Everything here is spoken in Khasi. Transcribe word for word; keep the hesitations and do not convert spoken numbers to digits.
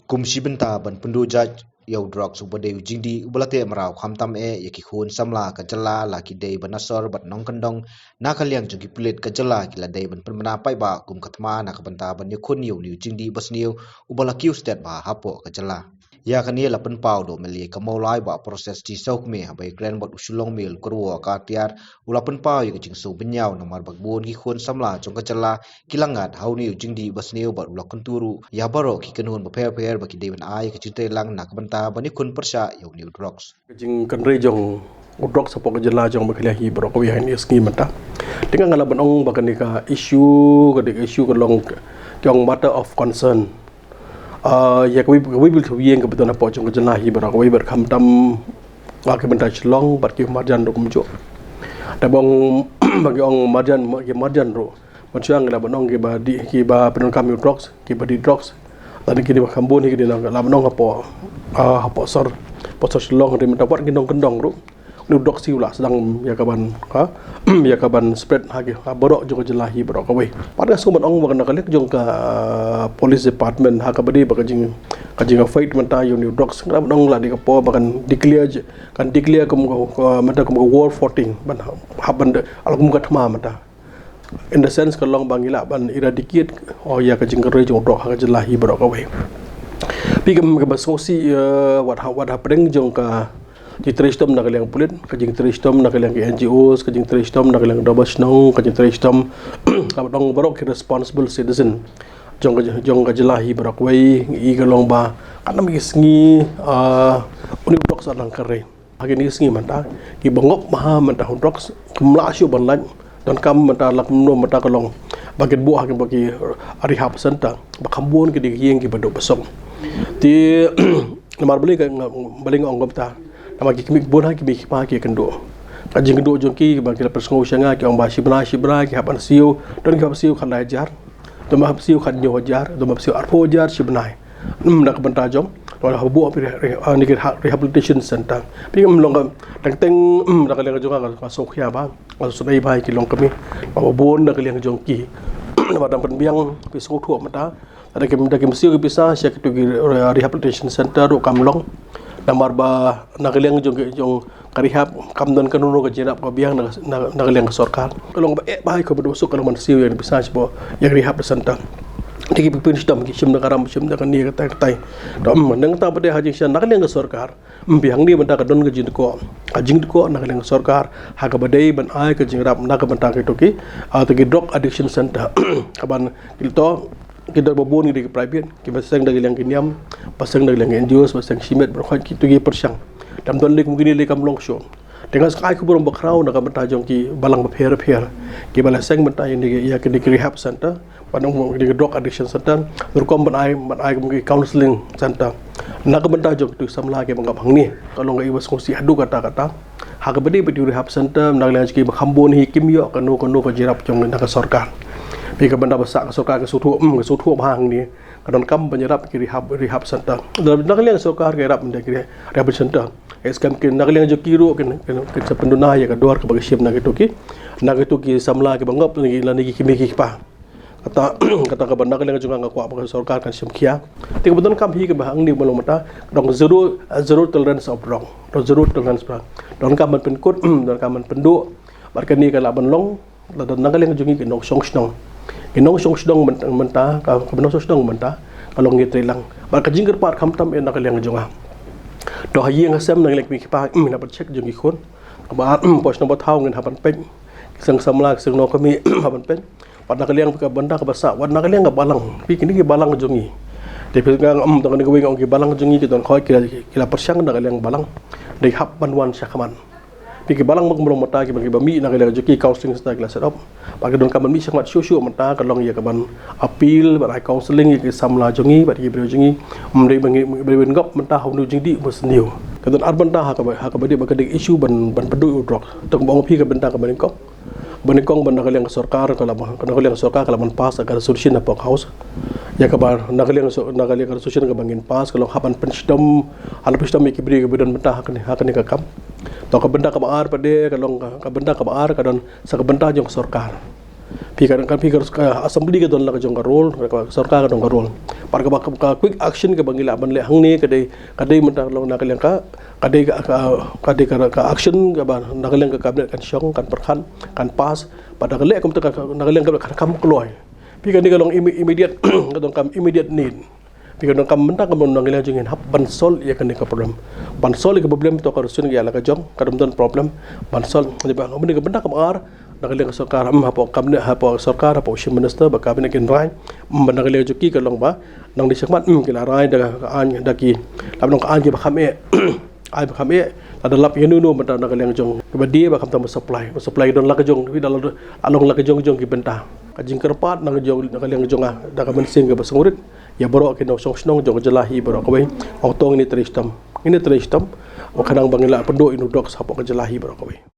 Kum shi bynta ban pynduh jait ïa u drugs uba dei u jingdih uba la teh mraw khamtam eh ïa ki khun samla ka jylla, la ki dei ba na sor bad nongkyndong, na ka liang jong ki pulit ka jylla ki la dei ban pynbna paidbah kum ka thma na ka bynta ban ïakhun ïa une u jingdih basniew uba la kiew stet bha hapoh ka jylla. Ïa kane la pynpaw da u M L A ka Mawlai Bah Precious T Sawkmie haba ïakren bad u Shillong Mail Kyrwo Khartiar, u la pynpaw ïa ka jingsngewbha namar ba bun ki khun samla jong ka jylla ki la ngat ha une u jingdih basniew bad u la kyntu ruh ïa baroh ki kynhun bapher bapher ba ki dei ban ai ka jingtreilang na ka bynta ban ïakhun pyrshah ïa une u drugs. Ka jingkynrei jong u drugs hapoh ka jylla jong Meghalaya hi baroh kawei ha kine ki sngi mynta. Te nga la ban ong ba kane ka issue, ka dei ka issue ka long, ki ong matter of concern. Ah, ïa kawei, kawei bul ïing kaba don hapoh jong ka jylla hi baroh kawei bad khamtam ha ka bynta Shillong bad ki marjan ruh kumjuh. Te ba ong ba ki ong marjan, ki marjan ruh, ban shu ong la ban ong kiba dih, kiba pyndonkam ïa u drugs, kiba dih drugs. Lane kine ba kham bun hi ki dei na la ban ong hapoh, ah, hapoh sor, hapoh sor Shillong, dei mynta wat ki nongkyndong ruh. Une u drugs hi u la sdang ïa ka ban, ha, ïa ka ban spread ha ki, ha baroh jong ka jylla hi baroh kawei. Pat nga sngewbha ban ong ba na ka liang jong ka, ah, police department ha kaba dei ba ka jing, ka jing fight mynta ïa une u drugs, nga la ban ong la dei ka por ba kan declare, kan declare kum ka, ka, mynta kum ka war footing ban hap ban da, ala kum ka thma mynta. In the sense ka long ba ngi lah ban eradicate ïa ka jingkynrei jong u drugs ha ka jylla hi baroh kawei. Phi kum kaba sngewsih, eh, wat ha, wat hapdeng jong ka jingtrei shitom na ka liang pulit, ka jingtrei shitom na ka liang ki N G Os, ka jingtrei shitom na ka liang dorbar shnong, ka jingtrei shitom kaba dei baroh ki responsible citizen jong ka, jong ka jylla hi baroh kawei, i ka long ba katno ki sngi, ah, une u drugs u dang kynrei. Ha kine ki sngi mynta kiba ngop bha mynta u drugs kim lah shuh ban lait. Donkam mynta la kumno mynta ka long ba kin buh ha kiba ki rehab center ba kham bun ki dei ki ïing kiba duh ba suk. Te namar balei ka, balei nga ong kumta? Namar ki kmie bun ha ki kmie ki kpa ki kynduh. Ka jingkynduh jong ki ba ki la pynsngew sha nga ki ong ba shi bnai shi bnai ki hap ban siew, don ki hap siew khatlai hajar, don hap siew khathynñiew hajar, don hap siew arphew hajar shi bnai. Ym, na ka bynta jong, la hap buh re-, re-, ah, ne ki reha-, rehabilitation center. Phi kum long ka teng teng, ym, na ka liang jong nga ka sngewkhia bha, nga sngewsynei bha ïa ki longkmie ba bun na ka liang jong ki. Ba dang pynbiang, phi sngewthuh mynta, da kim, da kim siew ki pisa sha kito ki, eh, rehabilitation center ruh kam long. Namar ba na ka liang jong ki, jong ka rehab kam don kano kano ka jingïarap ka biang na, na, na ka liang ka sorkar. Ka long ba eh bha ïa ka ba duh suk ka long ban siew ïa ka pisa sha ba ïa ka rehab center. Te ki pynshong ki shim da ka ram, shim da kane katai katai. To, ym, nangta ba dei ha jingshisha na ka liang ka sorkar, ym, phi hangne mynta ka don ka jingdkoh, ka jingdkoh na ka liang ka sorkar ha kaba dei ban ai ka jingïarap na ka bynta kito ki, ah, to ki drug addiction center. Ka ban ki to ki don ba bun ki dei ki private, kiba seng da ka liang ki niam, ba seng da ka liang ki N G Os, ba seng shimet, ba khot kito ki pyrshang. Tam don lei kum kine lei kam long shuh. Te nga sa ai khubor ba khraw na ka bynta jong ki balang bapher bapher kiba la seng mynta ïa kine ki, ïa kine ki rehab center, ban ong kine ki drug addiction center, rukom ban ai, ban ai kum ki counseling center na ka bynta jong kito ki samla kiba ngop hangne. Ka long ka i ba sngewsih haduh katta katta. Ha kaba dei ba kito ki rehab center na ka liang jong ki ba kham bun hi kim ïoh kano kano ka jingïarap jong na ka sorkar. Phi ka bynta ba sah ka sorkar ka sngewthuh, ym, ka sngewthuh bha hangne. Ka donkam ban ïarap ki rehab, rehab center. Na ka liang sorkar ka ïarap mynta ki rehab center. Ïa skhem ki na ka liang jong ki ruh kin, kin, kin sa pynduna ïa ka dor kaba ki shim na kito ki, na kito ki samla kiba ngop lane ki, lane ki kmie ki kpa. Kata, kata kaba na ka liang jong nga nga kwah ba ka sorkar kan shim khia. Te kaba donkam hi kaba hangne ba long mynta, dong zero, zero tolerance of drug. Dong zero tolerance of drug. Donkam ban pynkut, donkam ban pynduh. Bad kane ka lah ban long lada na ka liang jong ngi ki nongshong shnong. Ki nongshong shnong mynta, mynta, ka, ka nongshong shnong mynta ka long ngi treilang. Bad ka jingkyrpad khamtam eh na ka liang jong nga. To ha ïing ha sem na ka liang ki kpa, ym, ngin hap ban check jong ki khun. Kaba ar, ym, pos nang ba thaw ngin hap ban peit. Ki seng samla, ki seng nongkmie, hap ban peit. Wat na ka liang ka bynta kaba sah, wat na ka liang ka balang. Phi kine ki balang jong ngi. Te phi nga, ym, to kane kawei nga ong ki balang jong ngi ki don khoi ki la, ki la pyrshang na ka liang balang. Dei hap ban wan shakhmat. Phi ki balang ba kumno mynta kiba, kiba mih na ka liang jong ki counseling center ki la set up. Ba ki donkam ban mih shakhmat shuh shuh mynta ka long ïa ka ban appeal, ban ai counseling ïa ki samla jong ngi, bad ki briew jong ngi. Ym dei ba ngi, ba ngi ngop mynta ha une u jingdih basniew. Ka don ar bynta ha kaba, ha kaba dei ba ka dei issue ban, ban pynduh ïa u drug. To kaba ong phi ka bynta kaba nyngkong. Kaba nyngkong ban na ka liang ka sorkar ka la ban, na ka liang ka sorkar ka la ban pass ka resolution hapoh House. Ïa kaba na ka liang so-, na ka liang ka resolution kaba ngin pass ka long hap ban pynshitom, hap ban pynshitom ïa ki briew kiba don mynta ha kane, ha kane ka kam. To ka bynta kaba ar pat de ka long ka, ka bynta kaba ar ka don sa ka bynta jong ka sorkar. Phi ka, ka phi ka, ka assembly ka don la ka jong ka role, ka sorkar ka don ka role. Pat kaba, ka quick action kaba ngi lah ban leh hangne ka dei, ka dei mynta ka long na ka liang ka, ka dei ka, ka, ka dei ka, ka action kaba na ka liang ka cabinet kan shong, kan pyrkhat, kan pass. Pat da ka leh kumta ka, na ka liang ka kan kam kloi. Phi kane ka long imme-, immediate, ka donkam immediate need. Phi ka donkam mynta ka mon na ka liang jong ngi hap ban solve ïa kane ka problem. Ban solve ïa ka problem to ka rusun ïa la ka jong, ka dum don problem. Ban solve, ïa ba, mynta ka bynta ka ar, na ka liang ka sorkar, hmm, hapoh cabinet, hapoh sorkar, hapoh chief minister, ba cabinet kin rai, hmm, ba na ka liang jong ki ka long ba, nang dei shakhmat, hmm, ki la rai da ka aiñ, da ki, lap nong ka aiñ kiba kham eh, aiñ ba kham eh, lada lap ïa uno uno mynta na ka liang jong, kiba die ba khamtam ba supply, ba supply don la ka jong, wi da la, la long la ka jong jong ki bynta. Ka jingkyrpad na ka jong, na ka liang jong nga, da ka mynsiem kaba sngewrit, ïa baroh ki nongshong shnong jong ka jylla hi baroh kawei, ong to ngin ïa trei shitom, ngin ïa trei shitom, ong khnang ba ngin lah pynduh ïa u drugs hapoh ka jylla hi baroh kawei.